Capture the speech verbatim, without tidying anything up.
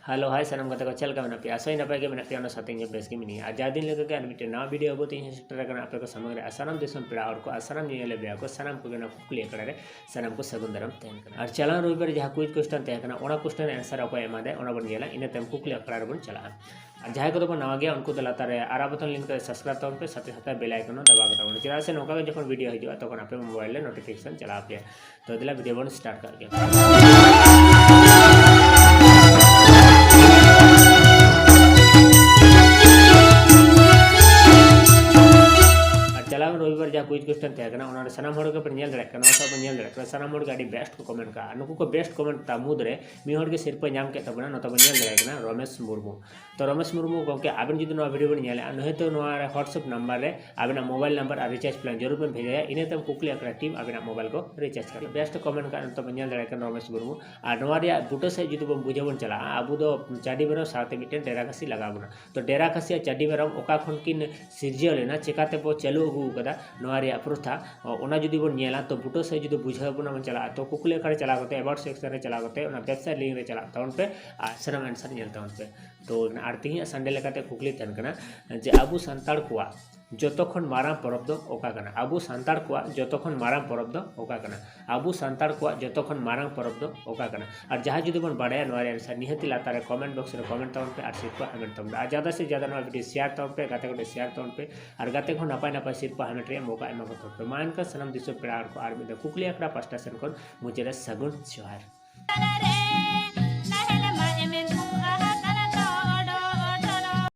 Hello, ᱦᱟᱭ ᱥᱟᱱᱟᱢ ᱜᱟᱛᱮ ᱠᱚ, ᱪᱮᱫ ᱞᱮᱠᱟ ᱢᱮᱱᱟᱜ ᱯᱮᱭᱟ? ᱟᱥᱟᱭ ᱱᱟᱯᱟᱭ ᱜᱮ ᱢᱮᱱᱟᱜ ᱯᱮᱭᱟ, ᱚᱱᱟ ᱥᱟᱶᱛᱮ ᱤᱧ ᱦᱚᱸ ᱵᱮᱥ ᱜᱮ ᱢᱤᱱᱟᱹᱧᱟ᱾ ᱟᱨ ᱡᱟ ᱫᱤᱱ ᱞᱮᱠᱟ ᱜᱮ ᱟᱨ ᱢᱤᱫᱴᱮᱱ ᱱᱟᱣᱟ ᱵᱷᱤᱰᱤᱭᱳ ᱟᱹᱜᱩ ᱛᱮ ᱤᱧ ᱦᱚᱸ ᱥᱮᱴᱮᱨ ᱟᱠᱟᱱᱟ ᱟᱯᱮ ᱠᱚ ᱥᱟᱢᱟᱝ ᱨᱮ᱾ ᱟᱨ ᱥᱟᱱᱟᱢ ᱫᱤᱥᱚᱢ ᱯᱮᱲᱟ ᱦᱚᱲ ᱠᱚ ᱟᱨ ᱥᱟᱱᱟᱢ ᱧᱮᱧᱮᱞᱤᱭᱟᱹ ᱵᱚᱭᱦᱟ ᱠᱚ ᱥᱟᱱᱟᱢ ᱠᱚᱜᱮ ᱱᱚᱣᱟ ᱠᱩᱠᱞᱤ ᱟᱠᱷᱲᱟ ᱨᱮ ᱥᱟᱱᱟᱢ ᱠᱚ ᱥᱟᱹᱜᱩᱱ ᱫᱟᱨᱟᱢ ᱛᱟᱦᱮᱱ ᱠᱟᱱᱟ᱾ ᱟᱨ ᱪᱟᱞᱟᱣ ᱨᱚᱵᱤᱵᱟᱨ ᱡᱟᱦᱟᱸ ᱠᱩᱭᱤᱡ ᱠᱚᱥᱪᱮᱱ ᱛᱟᱦᱮᱸ ᱠᱟᱱᱟ, ᱚᱱᱟ ᱠᱚᱥᱪᱮᱱ ᱨᱮ ᱟᱱᱥᱟᱨ ᱚᱠᱚᱭ ᱮᱢᱟᱫᱟᱭ, ᱚᱱᱟ ᱵᱚᱱ ᱧᱮᱞᱟ, ᱤᱱᱟᱹ ᱛᱟᱭᱚᱢ ᱠᱩᱠᱞᱤ ᱟᱠᱷᱲᱟ ᱨᱮᱵᱚᱱ ᱪᱟᱞᱟᱜᱼᱟ᱾ ᱟᱨ ᱡᱟᱦᱟᱸᱭ ᱠᱚᱫᱚ ᱵᱚᱱ ᱱᱟᱣᱟ ᱜᱮᱭᱟ, ᱩᱱᱠᱩ ᱫᱚ ᱞᱟᱛᱟᱨ ᱨᱮ ᱟᱨ ᱵᱚᱛᱚᱱ ᱞᱤᱝᱠ ᱨᱮ ᱥᱟᱵᱥᱠᱨᱟᱭᱤᱵ ᱛᱟᱵᱚᱱ ᱯᱮ, ᱥᱟᱛᱷᱮ ᱥᱟᱛᱷᱮ ᱵᱮᱞ ᱟᱭᱠᱚᱱ ᱦᱚᱸ ᱫᱟᱵᱟᱣ ᱠᱟᱛᱟ ᱵᱚᱱ, ᱪᱮᱫᱟᱜ ᱥᱮ ᱱᱚᱝᱠᱟ ᱜᱮ ᱡᱚᱠᱷᱚᱱ ᱵᱷᱤᱰᱤᱭᱳ ᱦᱤᱡᱩᱜᱼᱟ, ᱛᱚᱠᱷᱚᱱ ᱟᱯᱮ ᱢᱳᱵᱟᱭᱤᱞ ᱨᱮ ᱱᱳᱴᱤᱯᱷᱤᱠᱮᱥᱚᱱ ᱪᱟᱞᱟᱣ ᱟᱯᱮᱭᱟ᱾ ᱛᱚ ᱫᱮᱞᱟ ᱵᱷᱤᱰᱤᱭᱳ ᱵᱚᱱ ᱥᱴᱟᱨᱴ ᱠᱟᱜ ᱜᱮ᱾ ᱟᱨ ᱪᱟᱞᱟᱣ ᱨᱚᱵᱤᱵᱟᱨ ᱡᱟᱦᱟᱸ ᱠᱩᱭᱤᱡ ᱠᱚᱥᱪᱮᱱ ᱛᱟᱦᱮᱸ ᱠᱟᱱᱟ, ᱚᱱᱟ ᱨᱮ ᱥᱟᱱᱟᱢ ᱦᱚᱲ ᱜᱮᱯᱮ ᱧᱮᱞ ᱫᱟᱲᱮᱭᱟᱜ ᱠᱟᱱᱟ, ᱱᱚᱣᱟ ᱥᱟᱶ ᱵᱚᱱ ᱧᱮᱞ ᱫᱟᱲᱮᱭᱟᱜ ᱠᱟᱱᱟ, ᱥᱟᱱᱟᱢ ᱦᱚᱲ ᱜᱮ ᱟᱹᱰᱤ ᱵᱮᱥᱴ ᱠᱚ ᱠᱚᱢᱮᱱᱴ ᱠᱟᱜᱼᱟ᱾ ᱱᱩᱠᱩ ᱠᱚ ᱵᱮᱥᱴ ᱠᱚᱢᱮᱱᱴ ᱛᱟᱠᱚ ᱢᱩᱫᱽᱨᱮ ᱢᱤᱫ ᱦᱚᱲ ᱜᱮ ᱥᱤᱨᱯᱟᱹ ᱧᱟᱢ ᱠᱮᱫ ᱛᱟᱵᱚᱱᱟ, ᱱᱚᱛᱮ ᱵᱚᱱ ᱧᱮᱞ ᱫᱟᱲᱮᱭᱟᱜ ᱠᱟᱱᱟ ᱨᱚᱢᱮᱥ ᱢᱩᱨᱢᱩ᱾ ᱛᱚ ᱨᱚᱢᱮᱥ ᱢᱩᱨᱢᱩ ᱜᱚᱢᱠᱮ, ᱟᱵᱮᱱ ᱡᱩᱫᱤ ᱱᱚᱣᱟ ᱵᱷᱤᱰᱤᱭᱳ ᱵᱮᱱ ᱧᱮᱞᱮᱜᱼᱟ, ᱱᱤᱦᱟᱹᱛ ᱱᱚᱣᱟ ᱨᱮ WhatsApp ᱱᱟᱢᱵᱟᱨ ᱨᱮ ᱟᱵᱮᱱᱟᱜ ᱢᱳᱵᱟᱭᱤᱞ ᱱᱟᱢᱵᱟᱨ ᱟᱨ ᱨᱤᱪᱟᱨᱡᱽ ᱯᱞᱟᱱ ᱡᱟᱹᱨᱩᱲ ᱵᱮᱱ ᱵᱷᱮᱡᱟᱭᱟ, ᱤᱱᱟᱹ ᱛᱟᱭᱚᱢ ᱠᱩᱠᱞᱤ ᱟᱠᱷᱲᱟ ᱴᱤᱢ ᱟᱵᱮᱱᱟᱜ ᱢᱳᱵᱟᱭᱤᱞ ᱠᱚ ᱨᱤᱪᱟᱨᱡᱽ ᱠᱟᱜᱼᱟ᱾ ᱵᱮᱥᱴ ᱠᱚᱢᱮᱱᱴ ᱠᱟᱜ ᱱᱤᱛᱚᱜ ᱵᱚᱱ ᱧᱮᱞ ᱫᱟᱲᱮᱭᱟᱜ ᱠᱟᱱᱟ ᱨᱚᱢᱮᱥ ᱢᱩᱨᱢᱩ᱾ ᱟᱨ ᱱᱚᱣᱟ ᱨᱮᱭᱟᱜ ᱵᱩᱴᱟᱹ ᱥᱮᱫ ᱡᱩᱫᱤ ᱵᱚᱱ ᱵᱩᱡᱷᱟᱹᱣ ᱵᱚᱱ ᱪᱟᱞᱟᱜᱼᱟ, ᱟᱵᱚ ᱫᱚ ᱪᱟᱹᱰᱤ ᱢᱮᱨᱚᱢ ᱥᱟᱶᱛᱮ ᱢᱤᱫᱴᱮᱱ ᱰᱮᱨᱟ ᱠᱷᱟᱹᱥᱤ ᱞᱟᱜᱟᱣ ᱵᱚᱱᱟ᱾ ᱛᱚ ᱰᱮᱨᱟ ᱠᱷᱟᱹᱥᱤ ᱟᱨ ᱪᱟᱹᱰᱤ ᱢᱮᱨᱚᱢ ᱚᱠᱟ ᱠᱷᱚᱱ ᱠᱤᱱ ᱥᱤᱨᱡᱟᱹᱣ ᱞᱮᱱᱟ, ᱪᱮᱠᱟᱛᱮ ᱵᱚ ᱪᱟᱹᱞᱩ ᱟᱹᱜᱩ ᱟᱠᱟᱫᱟ ᱱᱚᱣᱟ ᱨᱮᱭᱟᱜ ᱯᱨᱚᱛᱷᱟ, ᱚ, ᱚᱱᱟ ᱡᱩᱫᱤ ᱵᱚᱱ ᱧᱮᱞᱟ, ᱛᱚ ᱵᱩᱴᱟᱹ ᱥᱮᱫ ᱡᱩᱫᱤ ᱵᱩᱡᱷᱟᱹᱣ ᱵᱚᱱᱟ ᱵᱚᱱ ᱪᱟᱞᱟᱜᱼᱟ, ᱛᱚ ᱠᱩᱠᱞᱤ ᱟᱠᱷᱲᱟ ᱨᱮ ᱪᱟᱞᱟᱣ ᱠᱟᱛᱮ, ᱮᱵᱟᱣᱩᱴ ᱥᱮᱠᱥᱚᱱ ᱨᱮ ᱪᱟᱞᱟᱣ ᱠᱟᱛᱮ, ᱚᱱᱟ ᱣᱮᱵᱥᱟᱭᱤᱴ ᱞᱤᱝᱠ ᱨᱮ ᱪᱟᱞᱟᱜ ᱛᱟᱵᱚᱱ ᱯᱮ ᱟᱨ ᱥᱟᱱᱟᱢ ᱟᱱᱥᱟᱨ ᱧᱮᱞ ᱛᱟᱵᱚᱱ ᱯᱮ᱾ ᱛᱚ ᱟᱨ ᱛᱮᱦᱮᱧᱟᱜ ᱥᱟᱱᱰᱮ ᱞᱮᱠᱟᱛᱮ ᱠᱩᱠᱞᱤ ᱛᱟᱦᱮᱱ ᱠᱟᱱᱟ ᱡᱮ ᱟᱵᱚ ᱥᱟᱱᱛᱟᱲ ᱠᱚᱣᱟᱜ ᱡᱚᱛᱚ ᱠᱷᱚᱱ ᱢᱟᱨᱟᱝ ᱯᱚᱨᱚᱵᱽ ᱫᱚ ᱚᱠᱟ ᱠᱟᱱᱟ? ᱟᱵᱚ ᱥᱟᱱᱛᱟᱲ ᱠᱚᱣᱟᱜ ᱡᱚᱛᱚ ᱠᱷᱚᱱ ᱢᱟᱨᱟᱝ ᱯᱚᱨᱚᱵᱽ ᱫᱚ ᱚᱠᱟ ᱠᱟᱱᱟ? ᱟᱵᱚ ᱥᱟᱱᱛᱟᱲ ᱠᱚᱣᱟᱜ ᱡᱚᱛᱚ ᱠᱷᱚᱱ ᱢᱟᱨᱟᱝ ᱯᱚᱨᱚᱵᱽ ᱫᱚ ᱚᱠᱟ ᱠᱟᱱᱟ? ᱟᱨ ᱡᱟᱦᱟᱸᱭ ᱡᱩᱫᱤ ᱵᱚᱱ ᱵᱟᱲᱟᱭᱟ ᱱᱚᱣᱟ ᱨᱮᱭᱟᱜ ᱟᱱᱥᱟᱨ, ᱱᱤᱦᱟᱹᱛᱤ ᱞᱟᱛᱟᱨ ᱨᱮ ᱠᱚᱢᱮᱱᱴ ᱵᱚᱠᱥ ᱨᱮ ᱠᱚᱢᱮᱱᱴ ᱛᱟᱵᱚᱱ ᱯᱮ ᱟᱨ ᱥᱤᱨᱯᱟᱹ ᱦᱟᱢᱮᱴ ᱛᱟᱵᱚᱱ ᱯᱮ᱾ ᱟᱨ ᱡᱟᱫᱟ ᱥᱮ ᱡᱟᱫᱟ ᱱᱚᱣᱟ ᱵᱷᱤᱰᱤᱭᱳ ᱥᱮᱭᱟᱨ ᱛᱟᱵᱚᱱ ᱯᱮ, ᱜᱟᱛᱮ ᱠᱚᱴᱷᱮᱱ ᱥᱮᱭᱟᱨ ᱛᱟᱵᱚᱱ ᱯᱮ ᱟᱨ ᱜᱟᱛᱮ ᱠᱚ ᱱᱟᱯᱟᱭ ᱱᱟᱯᱟᱭ ᱥᱤᱨᱯᱟᱹ ᱦᱟᱢᱮᱴ ᱨᱮᱭᱟᱜ ᱢᱚᱠᱟ ᱮᱢᱟ ᱠᱚ ᱛᱟᱵᱚᱱ ᱯᱮ᱾ ᱢᱟ ᱮᱱᱠᱷᱟᱱ ᱥᱟᱱᱟᱢ ᱫᱤᱥᱚᱢ ᱯᱮᱲᱟ ᱦᱚᱲ ᱠᱚ ᱟᱨ ᱢᱤᱫ ᱫᱷᱟᱣ ᱠᱩᱠᱞᱤ ᱟᱠᱷᱲᱟ ᱯᱟᱥᱴᱟ ᱥᱮᱱ ᱠᱷᱚᱱ ᱢᱩᱪᱟᱹᱫ ᱨᱮ ᱥᱟᱹᱜᱩᱱ ᱡᱚᱦᱟᱨ᱾